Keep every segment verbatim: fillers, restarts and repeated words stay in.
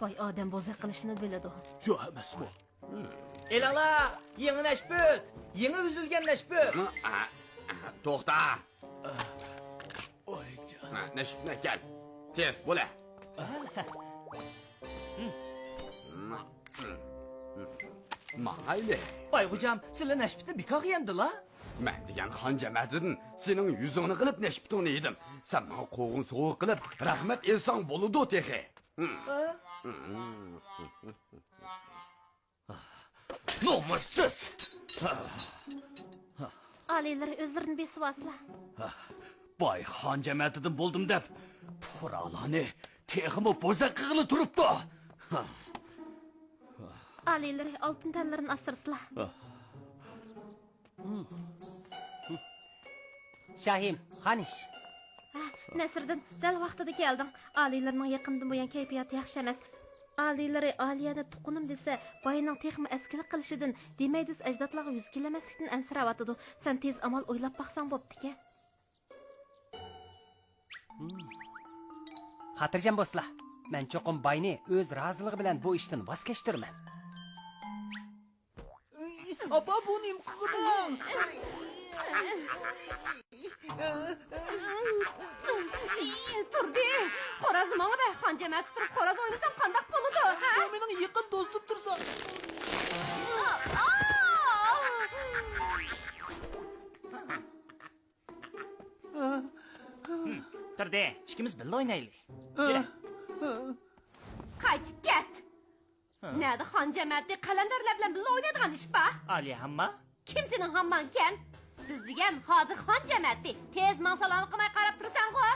باي ئادەم بوزەك قىلىشنى بىلىدۇ. شۇ ئەمەسمۇ؟ ئېلىڭلار، يېڭى نەشپۈت! يېڭى ئۈزۈلگەن نەشپۈت! توختا! ھە، نەشپۈتنى ئەكەل. تېز، بولە. ماڭايلى. باي خوجام، سىلەر نەشپۈتنى بىكارغا يەمدىلا؟ مەن دېگەن خان جەمەتىدىن سېنىڭ يۈزۈڭنى قىلىپ نەشپۈتۈڭنى يېدىم. سەن ماڭا قوغۇن سوۋغا قىلىپ رەھمەت ئېيتساڭ بولىدۇ تېخى. نومۇسسىز! ئالىيلىرى ئۆزلىرىنى بېسىۋالسىلا. باي خان جەمەتىدىن بولدۇم دەپ، پۇقرالارنى تېخىمۇ بوزەك قىلغىلى تۇرۇپتۇ. ئالىيلىرى ئالتۇن تەنلىرىنى ئاسرىسىلا. شاھىم، خانىش. ھە، نەسىردىن، دەل ۋاقتىدا كەلدىڭ. ئالىيلىرىنىڭ يېقىندىن بۇيان كەيپىياتى ياخشى ئەمەس. ئالىيلىرى ئالىيەنى تۇغقىنىم دېسە، باينىڭ تېخىمۇ ئەسكىلىك قىلىشىدىن، دېمەيدىس ئەجدادلارغا يۈز كېلەلمەسلىكتىن ئەنسىرەۋاتىدۇ. سەن تېز ئامال ئويلاپ باقساڭ بوپتىكەن. خاتىرجەم بولسىلا، مەن چوقۇم باينى ئۆز رازىلىقى بىلەن بۇ ئىشتىن ۋاز كەچتۈرىمەن. ئاپا، بۇ نېمە قىلغىنىڭ؟ تۇردى، خورازنى ماڭا بەر. خان جەمەتى تۇرۇپ خوراز ئوينىسام قانداق بولىدۇ، ھە؟ بۇ مېنىڭ يېقىن دوستۇم تۇرسا. تۇردى، ئىككىمىز بىللە ئوينايلى. يۈرە. قايتىپ كەت. نەدە خان جەمەتى قەلەندەرلەر بىلەن بىللە ئوينايدىغان ئىش بار؟ ئالىيە ھامما. كىم سېنىڭ ھامماڭكەن؟ بىز دېگەن ھازىر خان جەمەتى. تېز ماڭ، سالام قىلماي قاراپ تۇرساڭغۇ.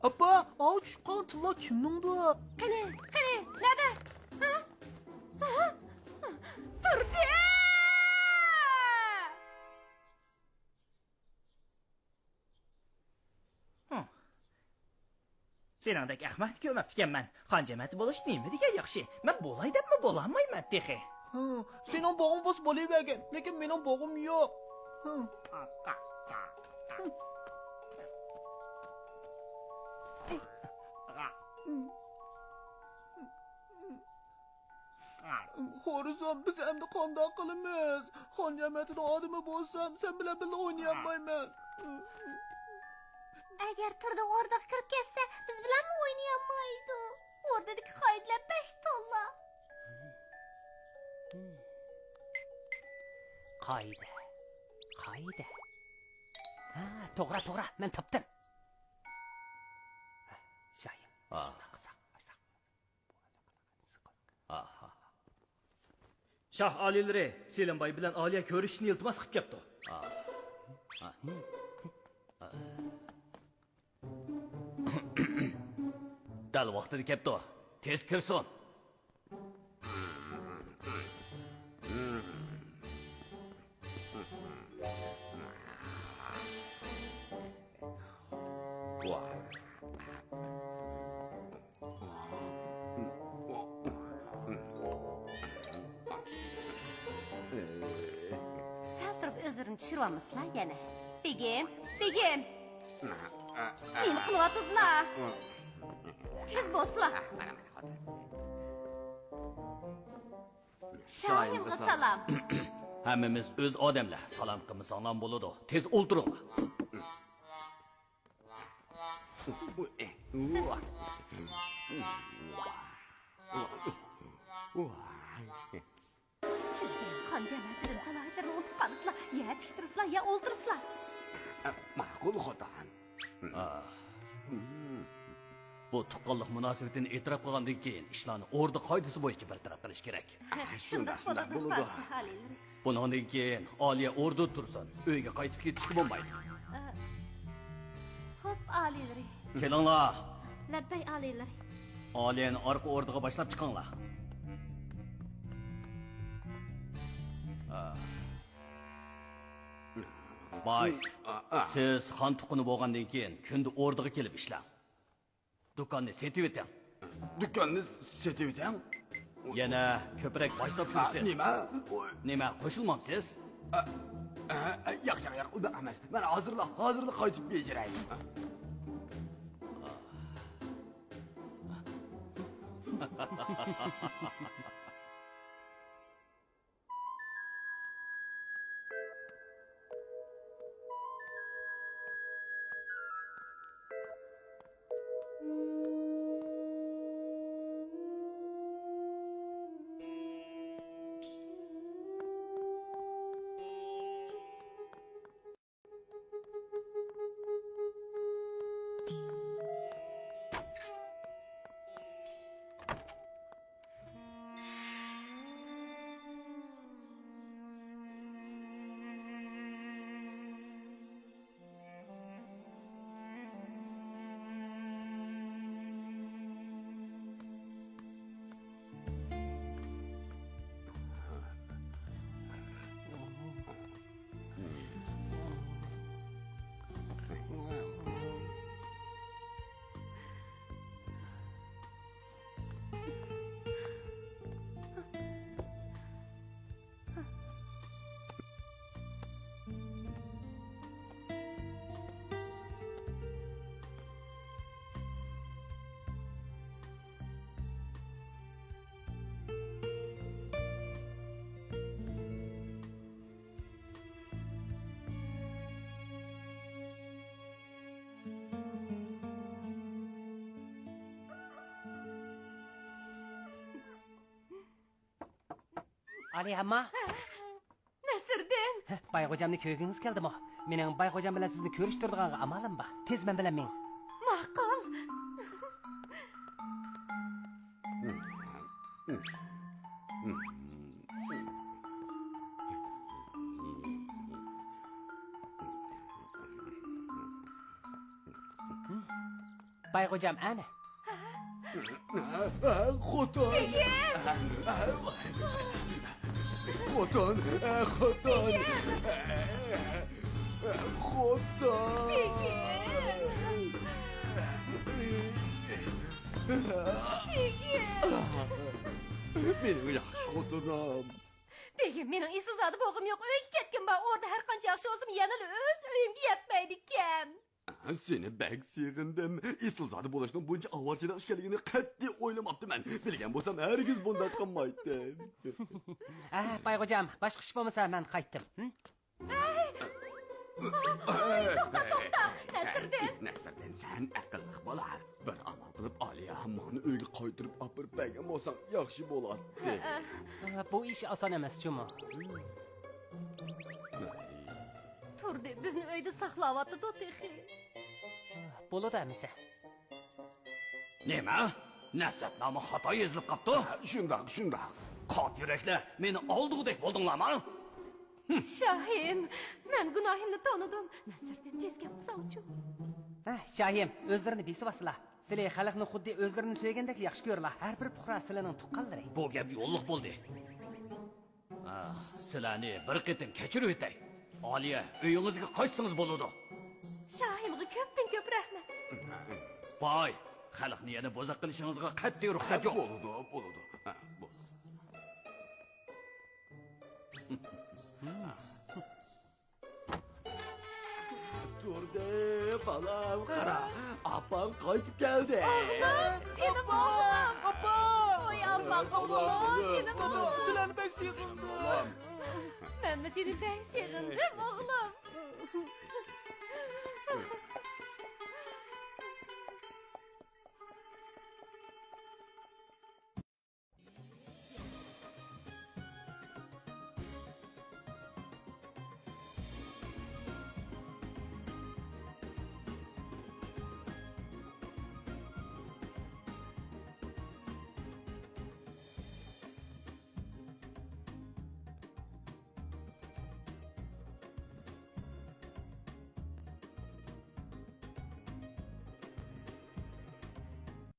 ئاپا، ئاۋۇ چۈشۈپ قالغان تىللا كىمنىڭدۇ؟ قېنى، قېنى، نەدە؟ ھە؟ ھە؟ تۇردى! ھە. سېنىڭدەك ئەخمەقنى كۆرمەپتىكەنمەن. خان جەمەتى بولۇش نېمە دېگەن ياخشى. مەن بولاي دەپمۇ بولالمايمەن تېخى. ھە، سېنىڭ بوغۇڭ بولسا بولۇۋەرگىن، لېكىن مېنىڭ بوغۇم يوق. ھە. خورىزام، بىز ئەمدى قانداق قىلىمىز؟ خان جەمەتىنىڭ ئادىمى بولسام، سەن بىلەن بىللە ئوينىيالمايمەن. ئەگەر تۇردى ئوردىغا كىرىپ كەتسە، بىز بىلەنمۇ ئوينىيالمايدۇ. ئوردىدىكى قائىدىلەر بەك تولا. قائىدە، قائىدە. ھە، توغرا، توغرا، مەن تاپتىم. ھە، شاھىم، شۇنداق قىلساق. ئاھا. شاھ ئالىيلىرى سېلىم باي بىلەن ئالىيە كۆرۈشۈشنى ئىلتىماس قىلىپ كەپتۇ. دەل ۋاقتىدا كەپتۇ. تېز كىرسۇن. سەل تۇرۇپ ئۆزلىرىنى چۈشۈرۈۋالمىسىلا يەنە. بېگىم، بېگىم! نېمە قىلىۋاتىدىلا؟ تېز بولسىلا! شاھىمغا سالام. ھەممىمىز ئۆز ئادەملەر، سالام قىلمىساڭلارمۇ بولىدۇ. تېز ئولتۇرۇڭلار. خان جەمەتىدىن سالاھىيەتلىرىنى ئۇنتۇپ قالمىسىلا، يە تىك تۇرسىلا، يە ئولتۇرسىلا. ماقۇل، خوتۇن. بۇ تۇغقانلىق مۇناسىۋىتىنى ئېتىراپ قىلغاندىن كېيىن، ئىشلارنى ئوردا قائىدىسى بويىچە بىر تەرەپ قىلىش كېرەك. شۇنداق بولىدۇ، پادىشاھ ئالىيلىرى. بۇنىڭدىن كېيىن ئالىيە ئوردىدا تۇرسۇن، ئۆيگە قايتىپ كېتىشكە بولمايدۇ. خوپ، ئالىيلىرى. كېلىڭلار. لەببەي، ئالىيلىرى. ئالىيەنى ئارقا ئوردىغا باشلاپ چىقىڭلار. باي، ئا، ئا. سىز خان تۇغقىنى بولغاندىن كېيىن كۈندە ئوردىغا كېلىپ ئىشلەڭ. دۇكاننى سېتىۋېتىڭ. دۇكاننى سېتىۋېتىڭ؟ يەنە كۆپرەك باج تاپشۇرىسىز. نېمە؟ نېمە، قوشۇلمامسىز؟ ئا، ئا، ئا، ياق، ياق، ياق، ئۇنداق ئەمەس. مەن ھازىرلا، ھازىرلا قايتىپ بېجىرەي. ئالىيە ئامما. نەسىردىن! باي غوجامنى كۆرگۈڭىز كەلدىمۇ؟ مېنىڭ باي غوجام بىلەن سىزنى كۆرۈشتۈرىدىغانغا ئامالىم بار. تېز مەن بىلەن مېڭىڭ. ماقۇل. باي غوجام، ئەنە. خوتۇن! بېگىم! خوتۇن! خوتۇن! بېگىم! خوتۇن! بېگىم! بېگىم! مېنىڭ ياخشى خوتۇنۇم. بېگىم، مېنىڭ ئېسىلزادە بولغۇم يوق. ئۆيگە كەتكۈم بار. ئوردا ھەر قانچە ياخشى بولسىمۇ، يەنىلا ئۆز ئۆيۈمگە يەتمەيدىكەن. سېنى بەك سېغىندىم. ئېسىلزادە بولۇشنىڭ بۇنچە ئاۋارىچىلىك ئىكەنلىكىنى قەتئىي ئويلىماپتىمەن. بىلگەن بولسام، ھەرگىز بۇنداق قىلمايتتىم. ئە، باي غوجام، باشقا ئىش بولمىسا، مەن قايتتىم. ھىم؟ ئەي! ئاي، توختا، توختا! نەسىردىن! نەسىردىن، سەن ئەقىللىق بالا. بىر ئامال قىلىپ، ئالىيە ھەممىڭنى ئۆيگە قايتۇرۇپ ئاپىرىپ بەرگەن بولساڭ ياخشى بولاتتى. ھە، بۇ ئىش ئاسان ئەمەس جۇمۇ. تۇردى، بىزنى ئۆيدە ساقلاۋاتىدۇ تېخى. بولىدۇ ئەمىسە. نېمە؟ نەسرەتنامە خاتا يېزىلىپ قاپتۇ؟ شۇنداق، شۇنداق. قات يۈرەكلەر، مېنى ئالدىغۇدەك بولدۇڭلارمۇ؟ شاھىم، مەن گۇناھىمنى تونۇدۇم. نەسىردىن، تېز گەپ قىلساڭچۇ. ھە، شاھىم، ئۆزلىرىنى بېسىۋالسىلا. سىلى خەلقنى خۇددى ئۆزلىرىنى سۆيگەندەكلا ياخشى كۆرىلا. ھەر بىر پۇقرا سىلىنىڭ تۇغقانلىرى. بۇ گەپ يوللۇق بولدى. ئاھ، سىلەرنى بىر قېتىم كەچۈرۈۋېتەي. ئالىيە، ئۆيىڭىزگە قايتسىڭىز بولىدۇ. شاھىمغا كۆپتىن كۆپ رەھمەت. باي، خەلقنى يەنە بوزەك قىلىشىڭىزغا قەتئىي رۇخسەت يوق. بولىدۇ، بولىدۇ. ھە، بولىدۇ. تۇردى، بالام، قارا، ئاپاڭ قايتىپ كەلدى. ئوغلۇم، جېنىم ئوغلۇم. ئاپا! ۋاي ئالما، ئوغلۇم، جېنىم ئوغلۇم. سىلەرنى بەك سېغىندىم. مەنمۇ سېنى بەك سېغىندىم، ئوغلۇم.